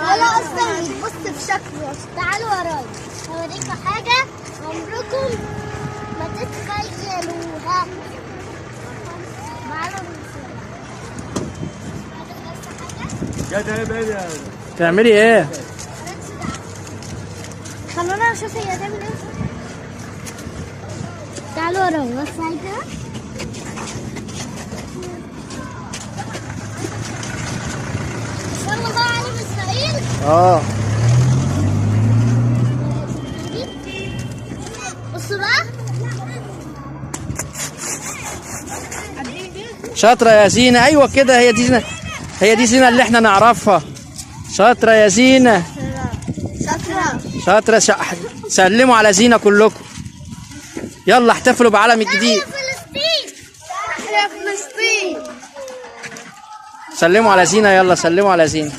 ولا اصلا بتبص في شكله. تعالوا ورايا هوريكم حاجة عمركم ما تتخيلوها. تعالوا بس حاجة. تعملي ايه؟ خلونا نشوف هي هتعمل ايه. تعالوا ورايا بس عايزة. يلا بقى علم اسرائيل. اه بصوا بقى. شاطرة يا زينة. ايوه كده، هي دي زينة، هي دي زينة اللي احنا نعرفها. شاطرة يا زينة. شاطرة. شاطرة. سلموا على زينة كلكم. يلا احتفلوا بعلم الجديد. تحيا فلسطين. تحيا فلسطين. سلموا على زينة، يلا سلموا على زينة.